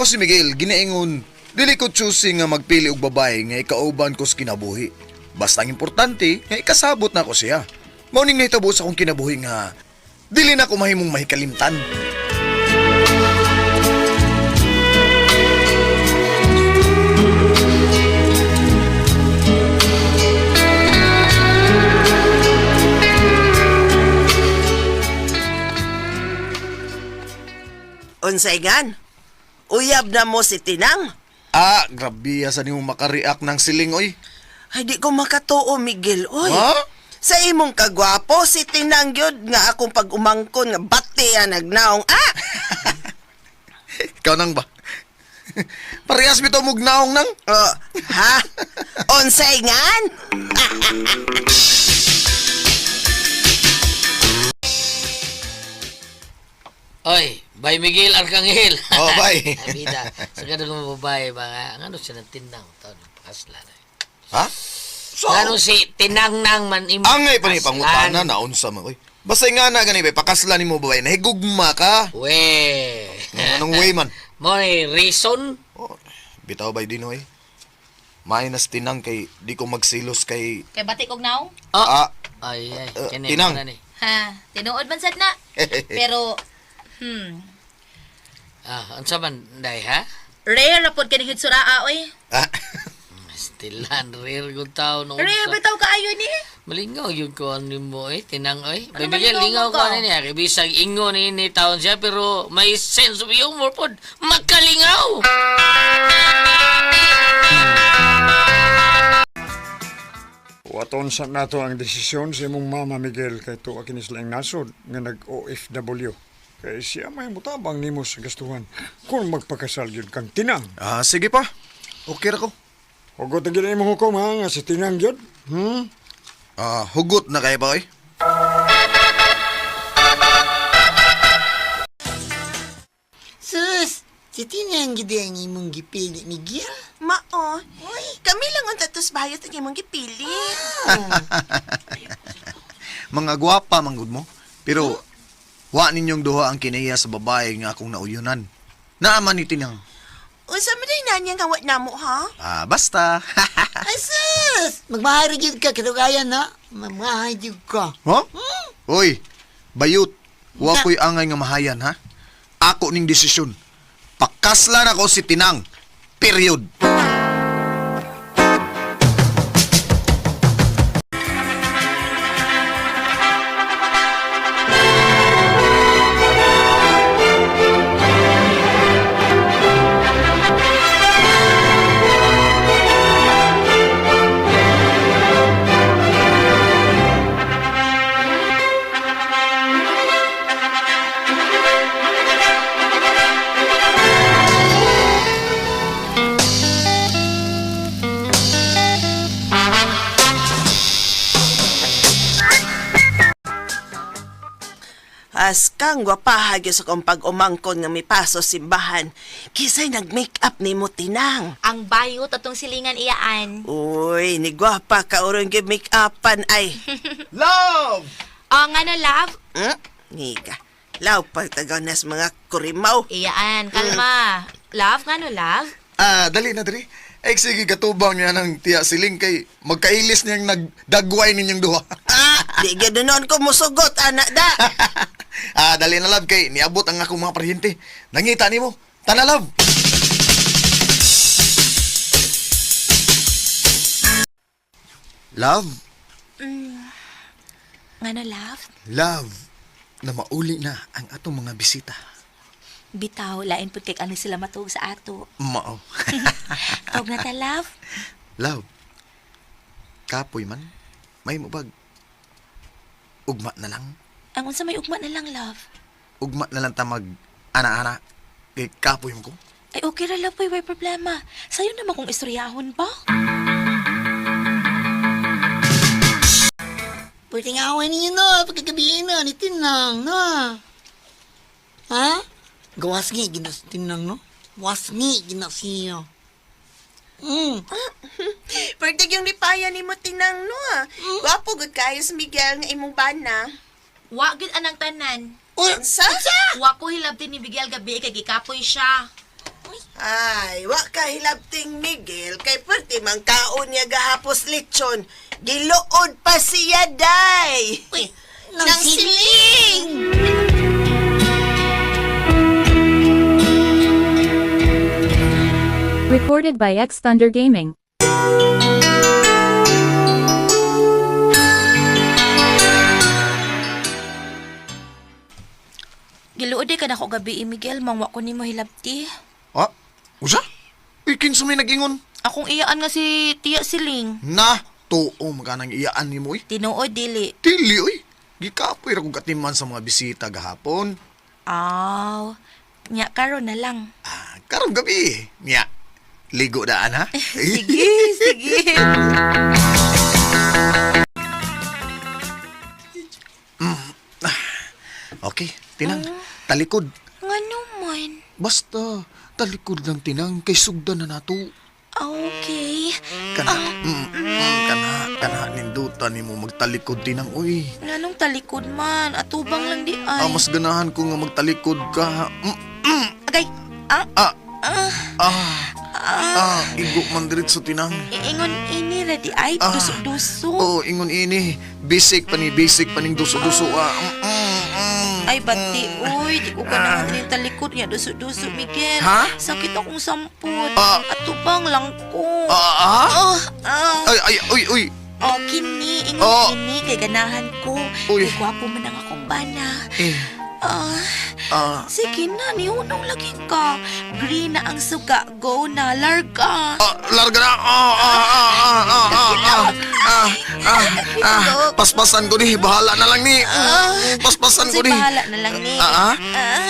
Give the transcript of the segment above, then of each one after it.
Nako si Miguel, ginaingon, dili ko choosy nga magpili og babae nga ikauban ko sa kinabuhi. Basta ang importante nga ikasabot nako siya. Mao ning nahitabo sa akong kinabuhi nga dili na ko mahimong mahikalimtan. Unsay gan? Uyab na mo si Tinang? Ah, grabe sa nimo makareact ng siling oy. Ay, di ko makatuo, Miguel. Oy. Ha? Sa imong kagwapo, si Tinang yun nga akong pag-umangkon nga bati ang nagnaong. Ah! Ikaw nang ba? Parehas bitaw mong naong nang. Oh, ha? Unsay ngan? Oy, bay Miguel Arcangel. Oh, bay. Bida. Sa ganun mga babae ba nga, ang ano siya ng tinang taon, pakasla na. Ha? So, Ano si tinang nang man imo. angay pa ni pangutana na unsa man oy. Basta nga na gani bay pakasla nimo babae nahigugma ka. We. Anong way man? Mo ni reason? Oh, bitaw bay dinoy. Minus tinang kay di ko magsilos kay Kay batik og naong? Oh. ah Ay ay, kini tinang. na ni. Ha, tinuod man sad na. Pero Ah, unsa man day ha? rare ra pod kaning hitsuraa oy. ah. Stilan rare gud taon no. Rare bitaw kaayo ni. Malingaw yun ko ano mo eh, tinang oy. Ano Bay Miguel, malingaw lingaw mo ko ka? ano niya. Kay bisag ingo ni ni taon siya pero may sense of humor pod. Makalingaw. Waton sa nato ang desisyon sa imong mama Miguel kay tuwa kini sila ang nasod nga nag-OFW. Kay siya may mutabang nimo sa gastuhan kung magpakasal yun kang tinang. Ah, sige pa. Okay ra ko. Hugot ang gina imong hukom ha nga si tinang yun. Hmm? Ah, hugot na kay ba oy? Sus, si Tinang gid ang imong gipili, Miguel. Mao. Kami lang ang tatos bayot ang imong gipili. Mga gwapa manggod mo. Pero wa ninyong duha ang kinaiya sa babae nga akong nauyunan. Naaman ni tinang. Unsa man day nanya nga wa namo ha? Ah, basta. Ay, sus! Magmahay ra jud ka, katugayan na. Magmahay jud ka. Huh? Oy, bayut. Wa ko'y angay nga mahayan, ha? Ako ning desisyon. Pakaslan ako si Tinang. Period. Askang gwapaha gyud sa kong pag-umangkon nga mipaso simbahan. Kisay nag-make up nimo Tinang. Ang bayot atong silingan iyaan. Uy, ni gwapa ka uron gyud make upan ay. Love! Oh, ngano love? Hmm? Niga. Law pagtagaw nas mga kurimaw. Iyaan, kalma. Love, ngano love? Ah, dali na dali. Ay, sige, katubang niya ng tiya siling kay magkailis niyang nagdagway ninyong duha. Ah, di gyud noon ko musugot anak da. Ah, dali na love kay niabot ang akong mga paryente. Nangita nimo. Tana love. Love, Ngano love? love na mauli na ang atong mga bisita. Bitaw, lain pud kay ano sila matuog sa ato. Mao. Tawag na ta love. Love. Kapoy man. May mubag. Ugma na lang. Ang unsa may ugma na lang love. Ugma na lang ta mag ana-ana. Kay kapoy mo ko. Ay okay ra love, way problema. Sayo naman kung istoryahon ba? Pwede nga away ninyo no, pagkagabi na, ni Tinang, no. Ha? Gawas nga, gina si Tinang, no? Was nga, gina siya. Pwede yung lipaya nimo Tinang no. ah. Gwapo gud kayo si Miguel nga imong bana. Wa gid anang tanan. Uy, Unsa? Wa ko hilabti ni Miguel gabi kay gikapoy siya. Uy, Uy. Ay, wa ka hilabting Miguel kay perti man kaon niya gahapos lechon. Giluod pa siya day. Uy, nang siling! Recorded by X Thunder Gaming. Giluod ka na ko gabi, Miguel. Mangwa ko nimo hilabti. Ah, usa? Uy, kinsa may nag-ingon? Akong iyaan nga si Tiya Siling. Na, tuo maganang iyaan nimo uy. Tinuod dili. Dili uy. Gikapoy ra kong katiman sa mga bisita gahapon. Aw. Nya karon na lang. Ah, karong gabi. Nya, ligo daan ha? Sige, sige. Okay, Tinang, talikod. Ngano man? Basta, talikod lang Tinang, kay sugdan na nato. Ah, okay. Kana, kana, kana, nindutan nimo magtalikod Tinang, uy. Nganong talikod man? Atubang lang di ay. Ah, mas ganahan ko nga magtalikod ka. Agay. Ah, Ah, ah, ah, igo man diretso Tinang. iingon ini ra di ay Ah. duso-duso. Oo, ingon ini. Basic pa ni, basic pa ning duso-duso. Ah, Ay, bati, uy, di ko ganahan ning talikod niya. Duso-duso, Miguel. Ha? Sakit akong sampot. Ah. Atubang lang ko. Ah, ah? Ah, ah. Ay, ay, uy, uy. Oh, kini, ingon Oh. kini, kay ganahan ko. Uy. Kay gwapo man ang akong bana. Eh, Ah, ah, sige na, nihunong lagi ka. Green na ang suga, go na, larga. ah, larga na. Ah, ah, ah, ah, ah, ah, ah, ah, ah, ah. Paspasan ko ni, bahala na lang ni. Paspasan ko Kasi ni. bahala na lang ni. Ah, ah?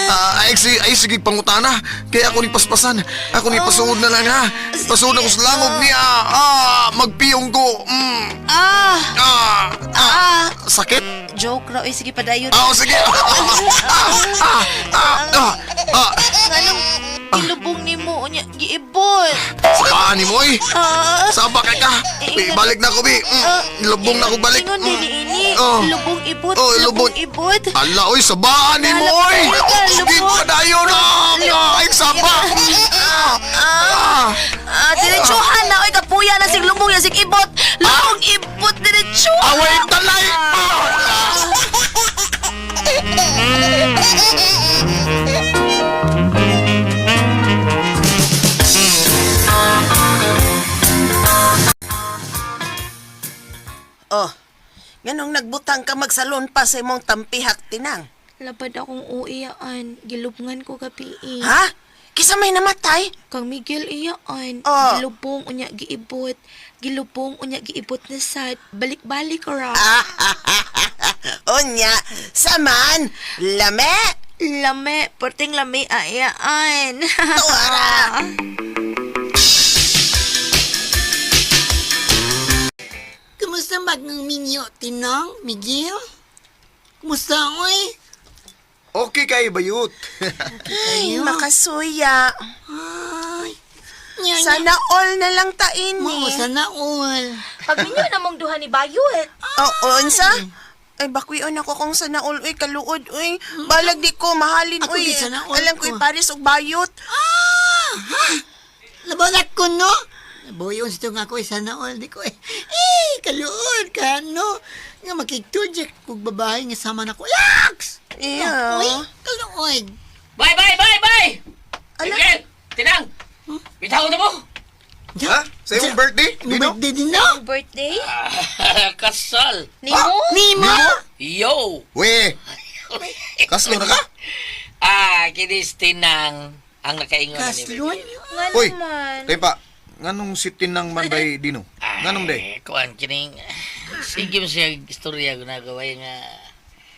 Ah, ay, sige, ay, sige, pangutana. Kaya ako ni paspasan. Ako ni pasuod na lang, ha? Pasuod ako sa langog ni, ah, ah, magpiyong ko. Ah, Ah, ah, ah. sakit? Joke ra, oy, sige padayon. Ah, oh, sige. Ah, ah, ah, ah, ah. Anong ilubong nimo unya giibot? Sabaan ni mo, eh. Ah. Saba kay ka. Uy, balik na ko, bi. Lubong na ko balik. Ingon din ini, Oh. lubong ibot, Oh, lubong lubong. ibot. Ala, oy, sabaan ni mo, oy. Sige, padayon na. Ay, saba. Ah, ah. Ah, diretsuhan na oy kapuya na sig lubong ya sig ibot. Lubong ibot diretsuhan. Away talay. Ah. Oh, nganong nagbutang ka magsalon pa sa imong tampihak Tinang? Labad akong uiyaan, gilubngan ko gabi. eh. Ha? Kisa may namatay? Kang Miguel iyaan, Oh. gilubong unya giibot, gilubong unya giibot na sad, balik-balik ra. Ah. Unya, saman, lame, Lame, perting lame ayaan. tuara. Kumusta mag ng minyo, Tinang, Miguel? Kumusta, oy? Okay kay bayot. Ay, makasuya. Ay, nya, nya. Sana all na lang tain Mao, ni. sana all. Pag ninyo namong duha ni Bayot. Oo, unsa? Ay, bakwion ako kung sana all, uy, kaluod, uy. Balag di ko, mahalin, Ako uy. di sana all Alam ko, ko. iparis og bayot. Labanak ko, no? Boyon sa nga ako, eh, sana all. Di ko, eh. Eh, kaluod ka, no? Nga makigtudjek kung babae nga sama na ko. Yaks! Iya. Uy, kaluod. Bye, bye, bye, bye! Ala. Miguel! Tinang! Bitaw na mo! Ha? Sa imong birthday? Imong Dino? birthday din, no? Birthday? Kasal! Nimo? Nimo? Yo! We, kaslo na ka? Ah, kinis Tinang ang nakaingon na ni Kaslon? Nga Uy, naman. tayo pa. Nganong si Tinang man bay Dino? Nganong day? Ay, kuan kining sige mo siya istorya ginagawa nga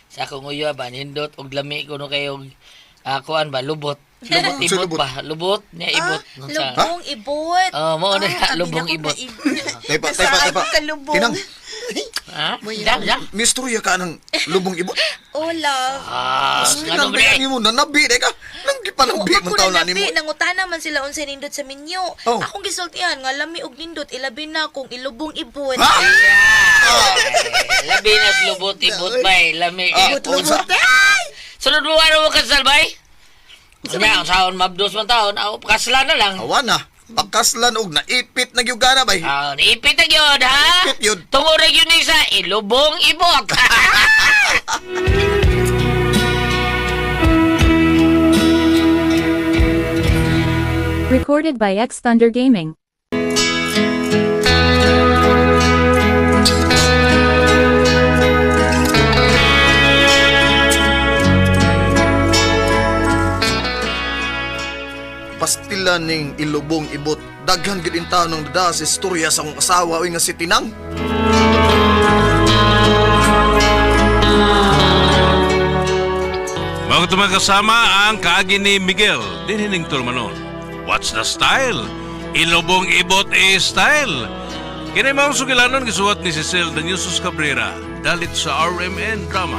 sa akong uyo ba nindot og lami kuno kayo kuan ba lubot lubot Sa ibot lubot? ba lubot niya ibot Nun sa Lubong ibot. Oh, mao na Ah, abi lubong na ko ibot. na- Tayo pa, tayo pa, tayo pa. Kalubong. Tinang, Ha? Dam, dam. mistorya ka ng lubong ibot. Oh, love. Ah, Tinang ngano day bre? nimo, nanabi day ka. Nang gipanambi Ako man taon na nanabi, nimo. nangutana man sila unsay nindot sa minyo. Oh. Akong gisultihan nga lami og nindot ilabi na kung ilubong ibot. Ha? Labi na sa lubot ibot bay, lami. Ah, ibot. unsa? Sunod mo ano mo kasal bay? Nya, saon mabdos man taon, aw kasla na lang. Awa na. Pakaslan og naipit na gyud gana bay. Ah, niipit na gyud ha. Naipit yun. Tungod ra gyud ni sa ilubong ibot. Recorded by X Thunder Gaming. Pastila ning ilubong ibot. Daghan gyud in taon ng dada sa istorya sa akong asawa oy nga si Tinang. Mga tumakasama ang kaagi ni Miguel dinhining Turmanon. What's the style? Ilobong ibot e style. Kini maong sugilanon gisuwat ni Cecil Danyusos Cabrera dalit sa RMN Drama.